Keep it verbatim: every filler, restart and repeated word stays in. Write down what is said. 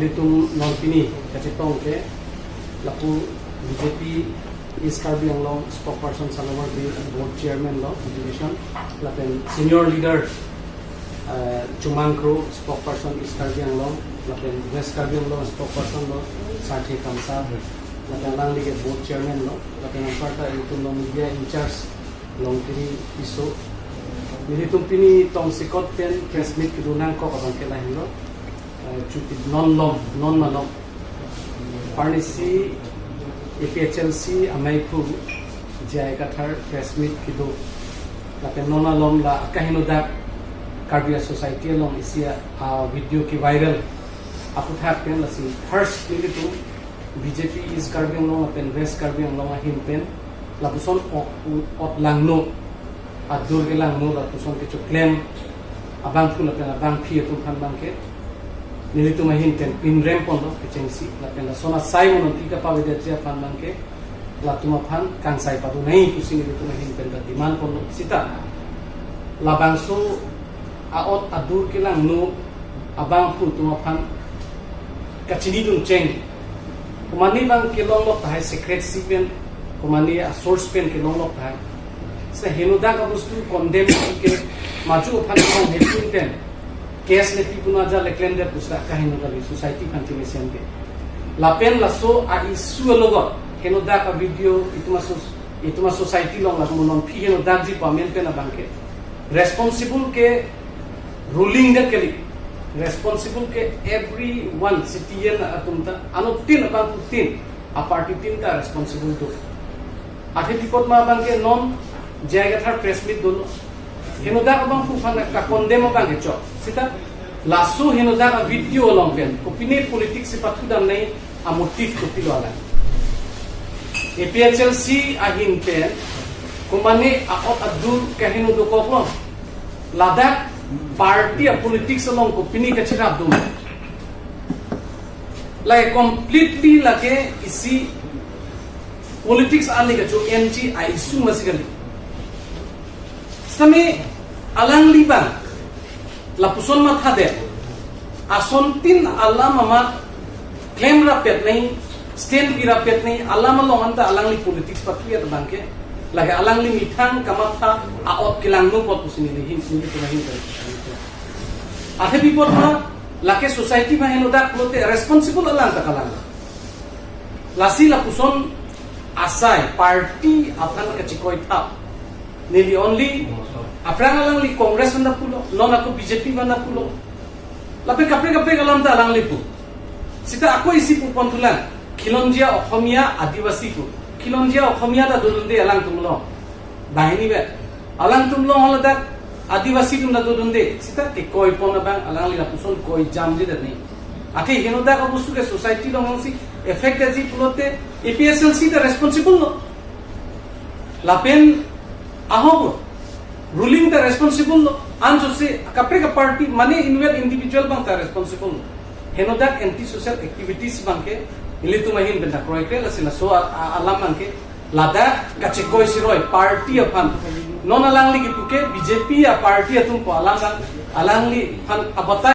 Itum non pini kachetong ke lapu B J P East Karbi Anglong spokesperson Salamardi, board chairman lo education, lapen senior leader, eh, Chumang Kro, spokesperson East Karbi Anglong, lapen West Karbi Anglong spokesperson lo Sarthe Kamsa, lapen alangli ke board chairman lo, lapen anparta itum lo media in charge Longkiri Tisso. Nelitum pini tongsekot pen press meet kedo nangkok abang ke lahenlo. Eh, chuti non lom, non malom. Arnisi A P H L C amei phu J I Kathar press meet kedo. Lapen non alom la kaheno dak Karbi Society along isi a, a video ke viral. Aputhak pen lasi first nelitum B J P East Karbi Anglong lapen West Karbi Anglong ahin pen lapuson ot, ot langno, adur kelangno lapuson kechoklem abangphu lapen abangphi atum aphan abang ke nelitum ahin pen pinrem ponlo kechengsi, lapen lason asai mo non tika pavedet ji aphan abang ke latum aphan kangsai padu nai pusi nelitum ahin pen ta demand ponlo sita. Labangso a-ot adur kelangno abangphu atum aphan kachinidun cheng. Komane abang kelonglok tahai secrecy pen, komane a-source pen kelonglok tahai. Seta henodak abostu condemn ke maju aphan kong hepin pen case nepi puna ja leklem det pusita kaheno kali society aphan chimesen ke. Lapen laso a-issue alogot henodak a-video itum aso, itum a-society along laso mo non phi henodak ji pamen pen abang ke responsible ke ruling det kali. Responsible ke everyone, citizen atum ta, anuttin abangphutin, a-party tin ta responsible do. Athe bikot ma abang ke non J I Kathar press meet dolo. Henodak abangphu aphan ka-condemn abang ke chok. Sita laso henodak a-video along pen kopine politics si pathudam nai, a-motive kopilo alang. A P H L C ahin pen komane a-ot adur kaheno dokoklo. Ladak party a-politics along kopine kachirap dum. Lake completely lake isi politics ali kacho-en ji a-issue masi kali. Sami alangli abang lapuson mathadet, asontin alam amat klemrapet nai, stand pirapet nai, alam along anta alangli politics pathu abang ke, lake alangli methang kamatha a-ot kelangno apot pusi neli ahin, nelitum ahin. Athe bikot ma lake society aphan henodak pulote responsible alang ta kalang. Lasi lapuson asai party aphan kachikoi thap. Neli only aphrang alangli Congress aphan ta pulo, non ako B J P aphan ta pulo. Lapen kaprek kaprek alam ta alangli pu. Sita ako isi pu pon thulang. Khilonjia Okhomia Adivasi pu. Khilonjia Okhomia ta dodunde alangtum along. Banghini vet. Alangtum along haladak Adivasi atum ta dodunde. Sita kekoi pon abang alangli lapuson koi jamjedet nai. Athe henodak abostu ke society along si effect ji pulote A P H L C ta responsible lo. Lapen ahok lo. Ruling ta responsible lo. Anchotsi kaprek a-party mane inwel individual abang ta responsible lo. Henodak anti-social activities abang ke ilitum ahin pen ta kroikre, lasi laso a, a, alam abang ke ladak kachekoi siroi party aphan. Non alangli kipu ke B J P a-party atum pu alam abang, alangliphan abatai